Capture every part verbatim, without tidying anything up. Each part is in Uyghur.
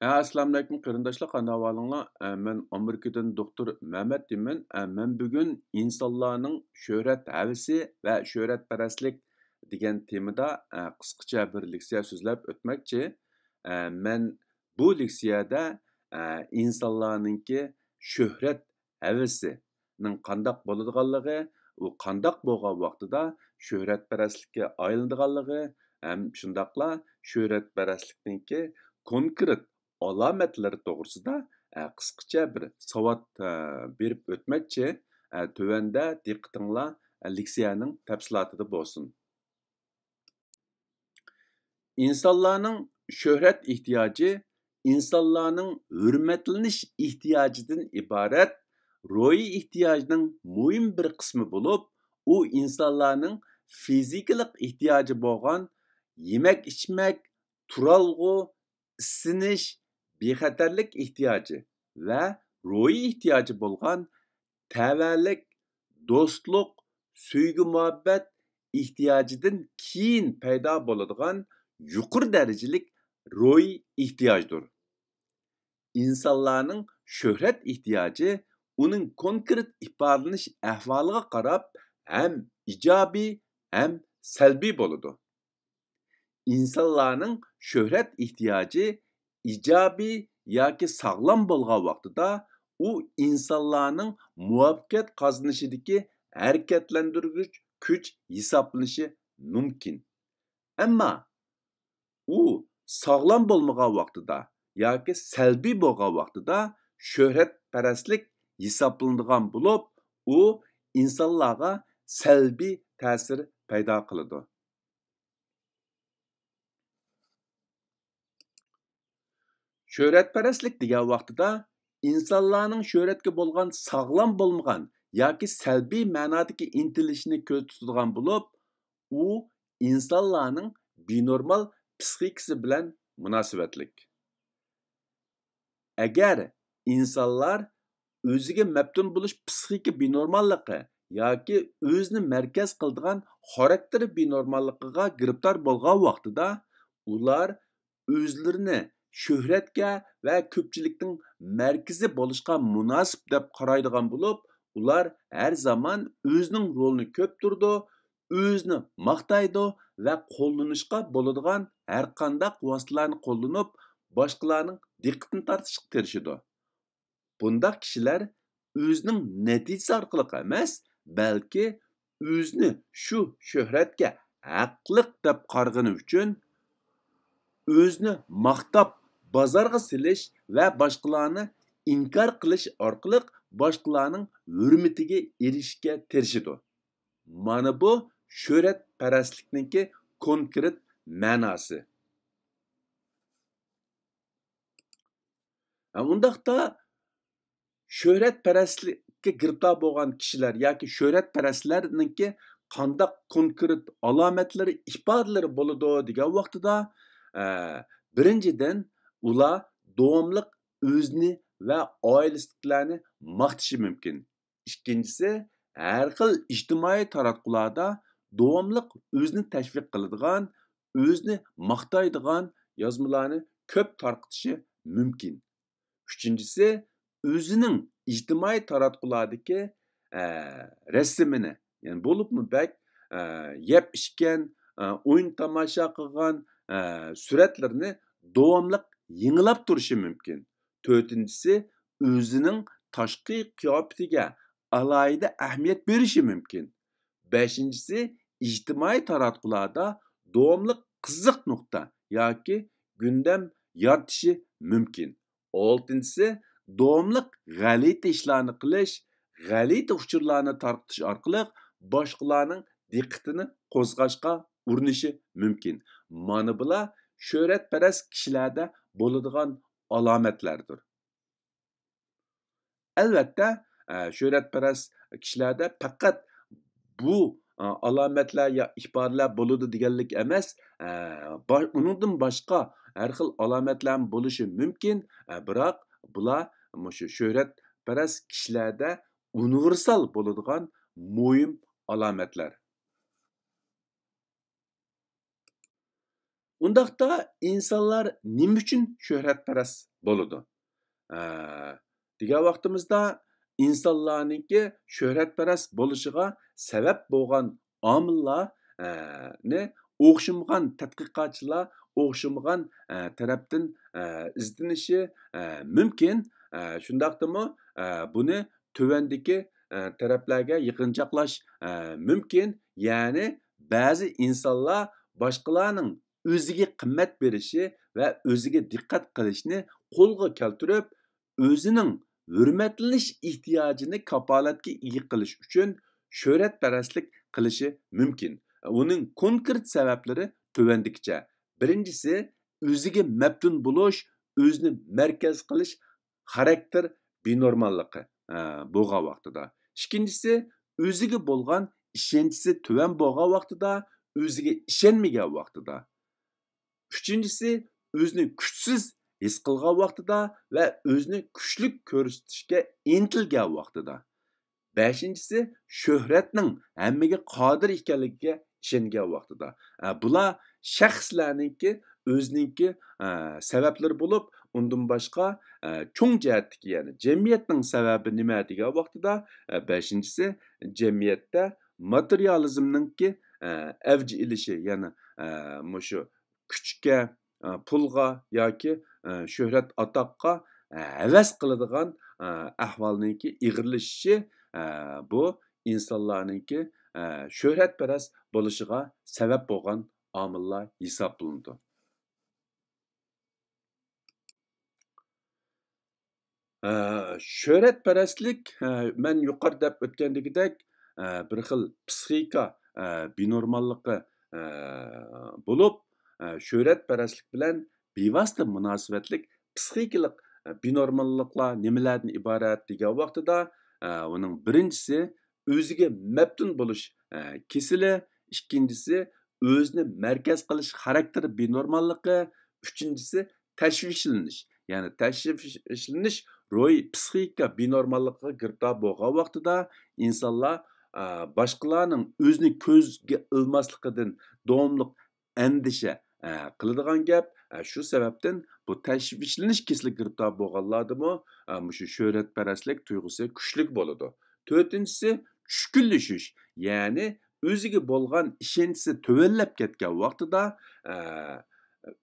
ھە، ئەسسالامۇئەلەيكۇم قېرىنداشلار، قانداق ئەھۋالىڭلار؟ ئە، مەن ئامېرىكىدىن دوكتور مەمەت دېيمەن. ئە، مەن بۈگۈن ئىنسانلارنىڭ شۆھرەت ھەۋىسى ۋە شۆھرەتپەرەسلىك دېگەن تېمىدا، ئە، قىسقىچە بىر لېكسىيە سۆزلەپ ئۆتمەكچى. ئە، مەن بۇ لېكسىيەدە، ئە، ئىنسانلارنىڭكى شۆھرەت ھەۋىسىنىڭ قانداق بولىدىغانلىقى، ئۇ قانداق بولغان ۋاقتىدا شۆھرەتپەرەسلىككە ئايلىنىدىغانلىقى ھەم شۇنداقلا شۆھرەتپەرەسلىكنىڭكى كونكرېت ئالامەتلىرى توغرىسىدا، ئە، قىسقىچە بىر ساۋات، ئە، بېرىپ ئۆتمەكچى. ئە، تۆۋەندە دىققىتىڭلار، ئە، لېكسىيەنىڭ تەپسىلاتىدا بولسۇن. ئىنسانلارنىڭ شۆھرەت ئېھتىياجى ئىنسانلارنىڭ ھۆرمەتلىنىش ئېھتىياجىدىن ئىبارەت روھىي ئېھتىياجنىڭ مۇھىم بىر قىسمى بولۇپ، ئۇ ئىنسانلارنىڭ فىزىكىلىق ئېھتىياجى بولغان يېمەك-ئىچمەك، تۇرالغۇ، ئىسسىنىش، بىخەتەرلىك ئېھتىياجى ۋە روھىي ئېھتىياجى بولغان تەۋەلىك، دوستلۇق، سۆيگۈ-مۇھەببەت ئېھتىياجىدىن كېيىن پەيدا بولىدىغان يۇقىرى دەرىجىلىك روھىي ئېھتىياجدۇر. ئىنسانلارنىڭ شۆھرەت ئېھتىياجى ئۇنىڭ كونكرېت ئىپادىلىنىش ئەھۋالىغا قاراپ ھەم ئىجابىي، ھەم سەلبىي بولىدۇ. ئىنسانلارنىڭ شۆھرەت ئېھتىياجى ئىجابىي ياكى ساغلام بولغان ۋاقتىدا، ئۇ ئىنسانلارنىڭ مۇۋەپپەقىيەت قازىنىشىدىكى ھەرىكەتلەندۈرگۈچ كۈچ ھېسابلىنىشى مۇمكىن. ئەمما ئۇ ساغلام بولمىغان ۋاقتىدا ياكى سەلبىي بولغان ۋاقتىدا شۆھرەتپەرەسلىك ھېسابلىنىدىغان بولۇپ، ئۇ ئىنسانلارغا سەلبىي تەسىر پەيدا قىلىدۇ. شۆھرەتپەرەسلىك دېگەن ۋاقتىدا ئىنسانلارنىڭ شۆھرەتكە بولغان ساغلام بولمىغان ياكى سەلبىي مەنادىكى ئىنتىلىشىنى كۆزدە تۇتىدىغان بولۇپ، ئۇ ئىنسانلارنىڭ بىنورمال پسىخىكىسى بىلەن مۇناسىۋەتلىك. ئەگەر ئىنسانلار ئۆزىگە مەپتۇن بولۇش پسىخىكا بىنورماللىقى ياكى ئۆزىنى مەركەز قىلىدىغان خاراكتېر بىنورماللىقىغا گىرىپتار بولغان ۋاقتىدا، ئۇلار ئۆزلىرىنى شۆھرەتكە ۋە كۆپچىلىكنىڭ مەركىزى بولۇشقا مۇناسىپ دەپ قارايدىغان بولۇپ، ئۇلار ھەر زامان ئۆزىنىڭ رولىنى كۆپتۈرىدۇ، ئۆزىنى ماختايدۇ ۋە قوللىنىشقا بولىدىغان ھەرقانداق ۋاسىتىلەرنى قوللىنىپ، باشقىلارنىڭ دىققىتىنى تارتىشقا تىرىشىدۇ. بۇنداق كىشىلەر ئۆزىنىڭ نەتىجىسى ئارقىلىق ئەمەس، بەلكى ئۆزىنى شۇ شۆھرەتكە ھەقلىق دەپ قارىغىنى ئۈچۈن، ئۆزىنى ماختاپ، بازارغا سېلىش ۋە باشقىلارنى ئىنكار قىلىش ئارقىلىق باشقىلارنىڭ ھۆرمىتىگە ئېرىشىشكە تىرىشىدۇ. مانا بۇ شۆھرەتپەرەسلىكنىڭكى كونكرېت مەناسى. ھە، ئۇنداقتا شۆھرەتپەرەسلىككە گىرىپتار بولغان كىشىلەر ياكى شۆھرەتپەرەسلەرنىڭكى قانداق كونكرېت ئالامەتلىرى، ئىپادىلىرى بولىدۇ دېگەن ۋاقتىدا، ئە، بىرىنچىدىن، ئۇلار داۋاملىق ئۆزىنى ۋە ئائىلىسىدىكىلەرنى ماختىشى مۇمكىن. ئىككىنچىسى، ھەر خىل ئىجتىمائىي تاراتقۇلاردا داۋاملىق ئۆزىنى تەشۋىق قىلىدىغان، ئۆزىنى ماختايدىغان يازمىلارنى كۆپ تارقىتىشى مۇمكىن. ئۈچىنچىسى، ئۆزىنىڭ ئىجتىمائىي تاراتقۇلاردىكى، ئە، رەسىمىنى، يەنى بولۇپمۇ بەك، ئە، يەپ ئىچكەن، ئە، ئويۇن تاماشا قىلغان، ئە، سۈرەتلىرىنى داۋاملىق يېڭىلاپ تۇرۇشى مۇمكىن. تۆتىنچىسى، ئۆزىنىڭ تاشقى قىياپىتىگە ئالاھىدە ئەھمىيەت بېرىشى مۇمكىن. بەشىنچىسى، ئىجتىمائىي تاراتقۇلاردا داۋاملىق قىزىق نۇقتا ياكى گۈندەم يارىتىشى مۇمكىن. ئالتىنچىسى، داۋاملىق غەلىتە ئىشلارنى قىلىش، غەلىتە ئۇچۇرلارنى تارقىتىش ئارقىلىق باشقىلارنىڭ دىققىتىنى قوزغاشقا ئۇرۇنۇشى مۇمكىن. مانا بۇلار شۆھرەتپەرەس كىشىلەردە بولىدىغان ئالامەتلەردۇر. ئەلۋەتتە، ئە، شۆھرەتپەرەس كىشىلەردە پەقەت بۇ، ئە، ئالامەتلەر يا ئىپادىلەر بولىدۇ دېگەنلىك ئەمەس، ئە، با-، ئۇنىڭدىن باشقا ھەر خىل ئالامەتلەرمۇ بولۇشى مۇمكىن، ئە، بىراق بۇلار مۇشۇ شۆھرەتپەرەس كىشىلەردە ئۇنىۋېرسال بولىدىغان مۇھىم ئالامەتلەر. ئۇنداقتا ئىنسانلار نېمە ئۈچۈن شۆھرەتپەرەس بولىدۇ؟ ئە، دېگەن ۋاقتىمىزدا، ئىنسانلارنىڭكى شۆھرەتپەرەس بولۇشىغا سەۋەب بولغان ئامىللار، ئە، نى ئوخشىمىغان تەتقىقاتچىلار ئوخشىمىغان، ئە، تەرەپتىن، ئە، ئىزدىنىشى، ئە، مۇمكىن. ئە، شۇنداقتىمۇ، ئە، بۇنى تۆۋەندىكى، ئە، تەرەپلەرگە يىغىنچاقلاش، ئە، مۇمكىن. يەنى بەزى ئىنسانلار باشقىلارنىڭ ئۆزىگە قىممەت بېرىشى ۋە ئۆزىگە دىققەت قىلىشنى قولغا كەلتۈرۈپ، ئۆزىنىڭ ھۆرمەتلىنىش ئېھتىياجىنى كاپالەتكە ئىگە قىلىش ئۈچۈن شۆھرەتپەرەسلىك قىلىشى مۇمكىن. ئۇنىڭ كونكرېت سەۋەبلىرى تۆۋەندىكىچە. بىرىنچىسى، ئۆزىگە مەپتۇن بولۇش، ئۆزىنى مەركەز قىلىش خاراكتېر بىنورماللىقى، ئە، بولغان ۋاقتىدا. ئىككىنچىسى، ئۆزىگە بولغان ئىشەنچىسى تۆۋەن بولغان ۋاقتىدا، ئۆزىگە ئىشەنمىگەن ۋاقتىدا. ئۈچىنچىسى، ئۆزىنى كۈچسىز ھېس قىلغان ۋاقتىدا ۋە ئۆزىنى كۈچلۈك كۆرسىتىشكە ئىنتىلگەن ۋاقتىدا. بەشىنچىسى، شۆھرەتنىڭ ھەممىگە قادىر ئىكەنلىكىگە ئىشەنگەن ۋاقتىدا. ئە، بۇلار شەخسلەرنىڭكى ئۆزىنىڭكى، ئە، سەۋەبلىرى بولۇپ، ئۇندىن باشقا، ئە، چوڭ جەھەتتىكى، يەنى جەمئىيەتنىڭ سەۋەبى نېمە دېگەن ۋاقتىدا، ئە، بەشىنچىسى، جەمئىيەتتە ماتېرىيالىزمنىڭكى، ئە، ئەۋج ئېلىشى، يەنى، ئە، مۇشۇ كۈچكە، ئە، پۇلغا ياكى، ئە، شۆھرەت ئاتاققا، ئە، ھەۋەس قىلىدىغان، ئە، ئەھۋالنىڭكى ئېغىرلىشىشى، ئە، بۇ ئىنسانلارنىڭكى، ئە، شۆھرەتپەرەس بولۇشىغا سەۋەب بولغان ئامىللار ھېسابلىنىدۇ. ئە، شۆھرەتپەرەسلىك، ئە، مەن يۇقىرىدا دەپ ئۆتكەندىكىدەك، ئە، بىر خىل پسىخىكا، ئە، بىنورماللىقى، ئە، بولۇپ، ئە، شۆھرەتپەرەسلىك بىلەن بىۋاسىتە مۇناسىۋەتلىك پسىخىكىلىق، ئە، بىنورماللىقلار نېمىلەردىن ئىبارەت دېگەن ۋاقتىدا، ئە، ئۇنىڭ بىرىنچىسى ئۆزىگە مەپتۇن بولۇش، ئە، كېسىلى، ئىككىنچىسى ئۆزىنى مەركەز قىلىش خاراكتېر بىنورماللىقى، ئۈچىنچىسى تەشۋىشلىنىش. يەنى تەشۋىشلىنىش روھىي پسىخىكا بىنورماللىقىغا گىرىپتار بولغان ۋاقتىدا ئىنسانلار، ئە، باشقىلارنىڭ ئۆزىنى كۆزگە ئىلماسلىقىدىن داۋاملىق ئەندىشە، ئە، قىلىدىغان گەپ. ئە، شۇ سەۋەبتىن بۇ تەشۋىشلىنىش كېسىلىگە گىرىپتار بولغانلاردىمۇ، ئە، مۇشۇ شۆھرەتپەرەسلىك تۇيغۇسى كۈچلۈك بولىدۇ. تۆتىنچىسى، چۈشكۈنلىشىش. يەنى ئۆزىگە بولغان ئىشەنچىسى تۆۋەنلەپ كەتكەن ۋاقتىدا، ئە،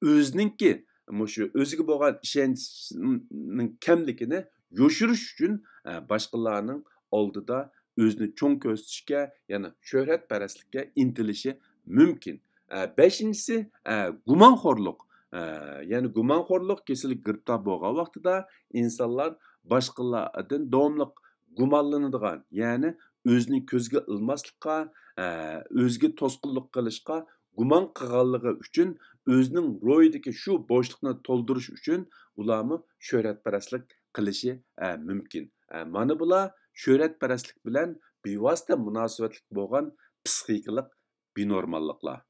ئۆزىنىڭكى، مۇشۇ ئۆزىگە بولغان ئىشەنچىنىڭ كەملىكىنى يوشۇرۇش ئۈچۈن، ئە، باشقىلارنىڭ ئالدىدا ئۆزىنى چوڭ كۆرسىتىشكە، يەنى شۆھرەتپەرەسلىككە ئىنتىلىشى مۇمكىن. ئە، بەشىنچىسى، ئە، گۇمانخورلۇق. ئە، يەنى گۇمانخورلۇق كېسىلىگە گىرىپتار بولغان ۋاقتىدا ئىنسانلار باشقىلاردىن داۋاملىق گۇمانلىنىدىغان، يەنى ئۆزىنى كۆزگە ئىلماسلىققا، ئە، ئۆزىگە توسقۇنلۇق قىلىشقا گۇمان قىلغانلىقى ئۈچۈن ئۆزىنىڭ روھىدىكى شۇ بوشلۇقنى تولدۇرۇش ئۈچۈن ئۇلارمۇ شۆھرەتپەرەسلىك قىلىشى، ئە، مۇمكىن. ئە، مانا بۇلار شۆھرەتپەرەسلىك بىلەن بىۋاسىتە مۇناسىۋەتلىك بولغان پسىخىكىلىق بىنورماللىقلار.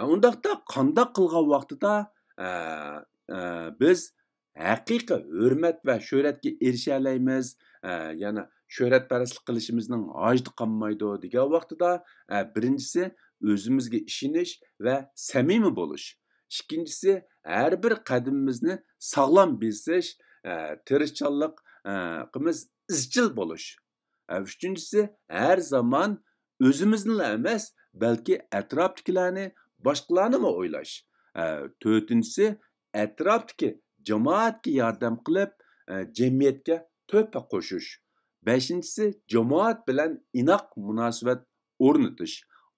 ئۇنداقتا قانداق قىلغان ۋاقتىدا، ئە، ئە، بىز ھەقىقىي ھۆرمەت ۋە شۆھرەتكە ئېرىشەلەيمىز؟ ئە، يەنە شۆھرەتپەرەسلىك قىلىشىمىزنىڭ ھاجىتى قالمايدۇ دېگەن ۋاقتىدا، ئە، بىرىنچىسى ئۆزىمىزگە ئىشىنىش ۋە سەمىمىي بولۇش. ئىككىنچىسى ھەر بىر قەدىمىمىزنى ساغلام بېسىش، ئە، تىرىشچانلىق، ئە، قىمىز ئىزچىل بولۇش. ئە، ئۈچىنچىسى، ھەر زامان ئۆزىمىزنىلا ئەمەس، بەلكى ئەتراپتىكىلەرنى، باشقىلارنىمۇ ئويلاش. ئە، تۆتىنچىسى، ئەتراپتىكى جامائەتكە ياردەم قىلىپ، ئە، جەمئىيەتكە تۆھپە قوشۇش. بەشىنچىسى، جامائەت بىلەن ئىناق مۇناسىۋەت ئورنىتىش.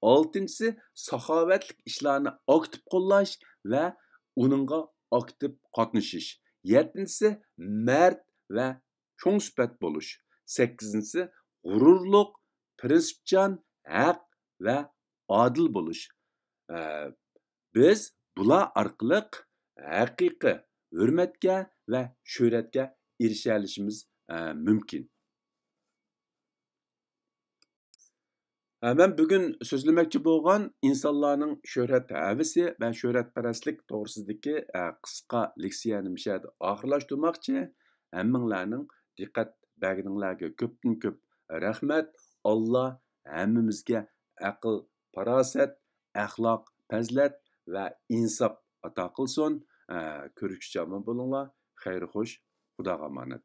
ئالتىنچىسى، ساخاۋەتلىك ئىشلارنى ئاكتىپ قوللاش ۋە ئۇنىڭغا ئاكتىپ قاتنىشىش. يەتتىنچىسى، مەرد ۋە چوڭ سۈپەت بولۇش. سەككىزىنچىسى، غۇرۇرلۇق، پىرىنسىپچان، ھەق ۋە ئادىل بولۇش. ئە، بىز بۇلار ئارقىلىق ھەقىقىي ھۆرمەتكە ۋە شۆھرەتكە ئېرىشەلىشىمىز، ئە، مۇمكىن. ئە، مەن بۈگۈن سۆزلىمەكچى بولغان ئىنسانلارنىڭ شۆھرەت ھەۋىسى ۋە شۆھرەتپەرەسلىك توغرىسىدىكى، ئە، قىسقا لېكسىيەنى مۇشۇ يەردە ئاخىرلاشتۇرماقچى. ھەممىڭلارنىڭ دىققەت بەرگىنىڭلارغا كۆپتىن كۆپ رەھمەت. ئاللا ھەممىمىزگە ئەقىل، پاراسەت، ئەخلاق، پەزىلەت ۋە ئىنساپ ئاتا قىلسۇن. ئە، كۆرۈشكىچە ئامان بولۇڭلار. خەير خوش. خۇداغا ئامانەت.